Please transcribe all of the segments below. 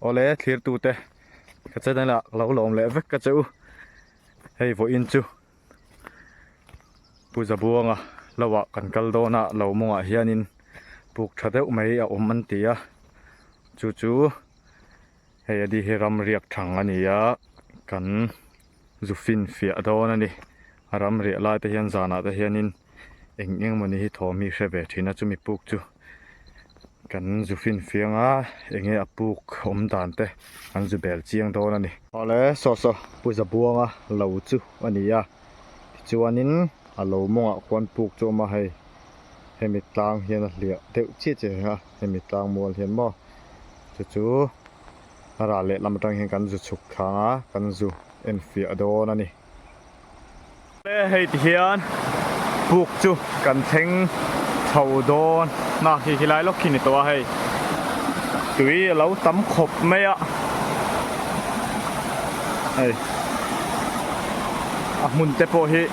Awle thlirtute ka channel ah ka lo lawm leh vek ka che u hei vawiin chu Pu Zabuanga lo ah kan kal dawn a lo mawngah hianin puk tha deuh mai a awm an ti a chu chu hei a di hi ram riak thang a ni a kan zu finfiah dawn a ni a ram riah lai te hian zanah te hianin eng eng mawni hi thawm hi hre ve thin a chumi puk chu kan zu finfiang a enge a puk awm dan te an zu bel chiang dawn a ni. Awle saw saw Pu Zabuanga lo chu a ni a tichuanin a lo mawngah khuan puk chu a awm a hei hemi tlang hian a hliah deuh chiah chiah a hemi tlang mual hian maw chu chu a ral lehlam atang hian kan zu chhuk thlang a kan zu enfiah dawn a ni. Hei ti hian puk chu kan thleng chho dawn a khi khi lai lawk khi ni tawh a hei tui a lo tam khawp mai a hei a hmun te pawh hi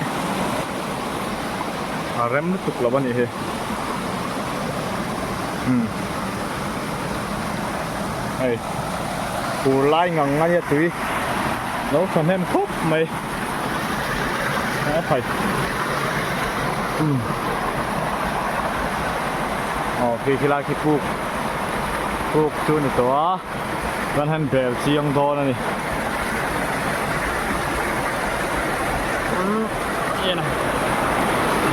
a rem lutuk lo a nih hi umm hei fur lai ngang a nia tui lo thahnem khawp mai. A phai umm aw khi khi lai khi puk puk chu ni tawh a chuan han bel chiang dawn a ni umm en a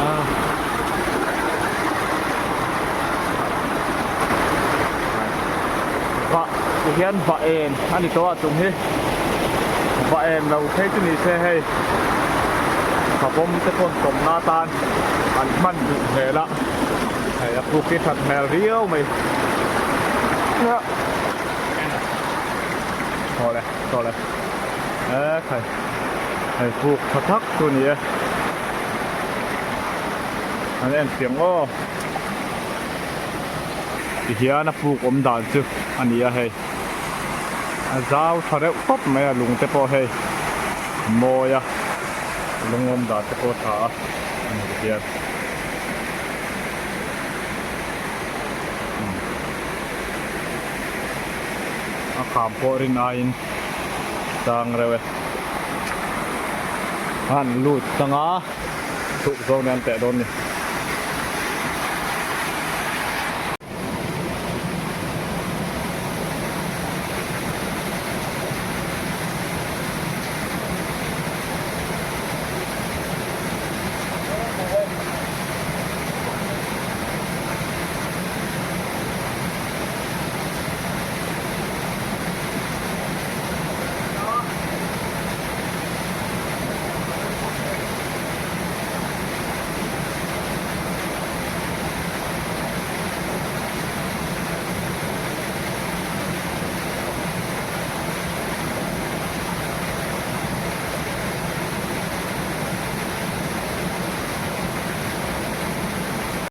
ah vah ti hian vah en a ni tawh a chung hi. Va em lo phei chu ni se hei savawm te pawn tawmna atan an hman duh hmel a hei a puk hi that hmel riau mai tawle tawle e khai hei puk tha thak chu ni e an en fiang aw tihian a puk awm dan chu a ni a hei. A zau tha reuh khawp mai a lung te pawh hei a mawi a lung awm dan te pawh a tha a a ni hian a kham pawh rin aiin tang reuh e a han lut tang a chhuk zawng nen an teh dawn a ni.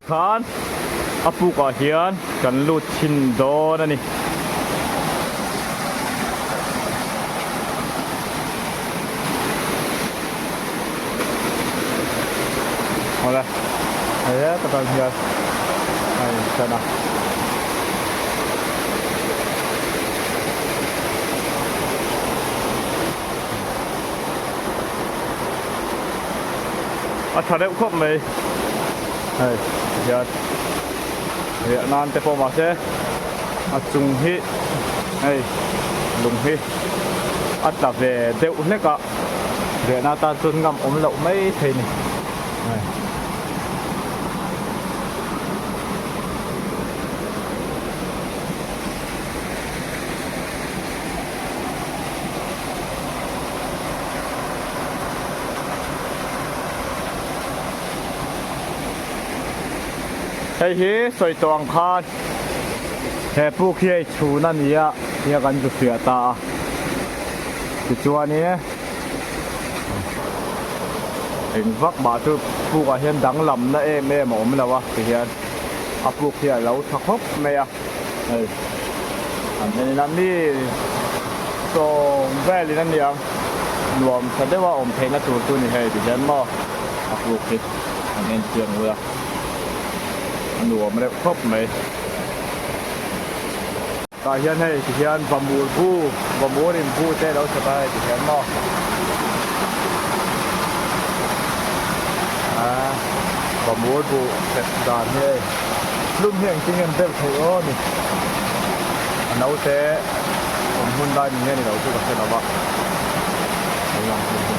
Khan a puk ah hian kan lut thin dawn a ni. Awle hei heta tan hian a inchen a. A tha deuh khawp mai hei tihian riah nan te pawh mahse a chung hi hei lung hi a tla ve deuh hlek a. Riahna atan chuan ngam awm loh mai thei ni. Hei hi sawi tawh ang khan he puk hi hei chhun a ni a tia kan zu fiah ta a tichuanin eng vak mah chu puk ah hian danglam na em em a awm lo a tihian a puk hi a lo tha khawp mai a hei an en in a mi sawm velin a niang nuam tha deuh a awm theihna tur chu a ni hei tihian maw a puk hi an en chiang ula a nuam reuh khawp mai. Tah hian hei ti hian vamur bu vamur in bu te alo chhawp a hei ti hian maw ah vamur bu chhep dan hi hei hlum hi engtin nge an bel theih aw ni a naute awm hun lai ni nge ni lo chu ka hre lo va lo lang hun hi.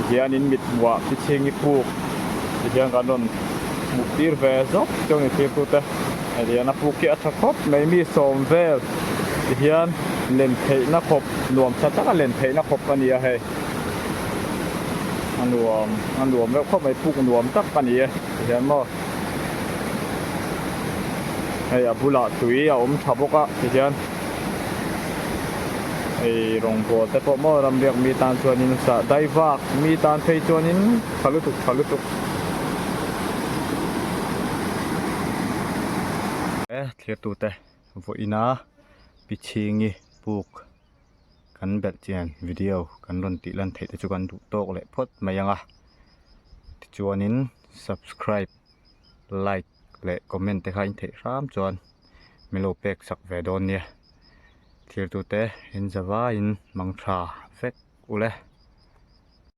Tihianin mit hmuhah chi chhingi puk tihian kan rawn hmuh tir ve zawk chuan i thlir tute hetiang a puk hi a tha khawp mai mi sawm vel tihian len theihna khawp nuam tha taka len theihna khawp a ni a hei a nuam a nuam reuh khawp mai puk nuam tak a ni e tihian maw hei a bulah tui a awm tha bawk a tihian. Hei rawngbawl te pawh maw ramriak mi tan chuanin sah dai vak mi tan phei chuanin tha lutuk tha lutuk. E thirtute vawiina Pichhingi puk kan belh chian video kan rawn tih lan theih te chu kan duh tawk leh phawt mai ang a tichuanin subscribe like leh comment te kha in theih hram chuan min lo pek sak ve dawn nia thirtute in zavaiin mang tha vek ule.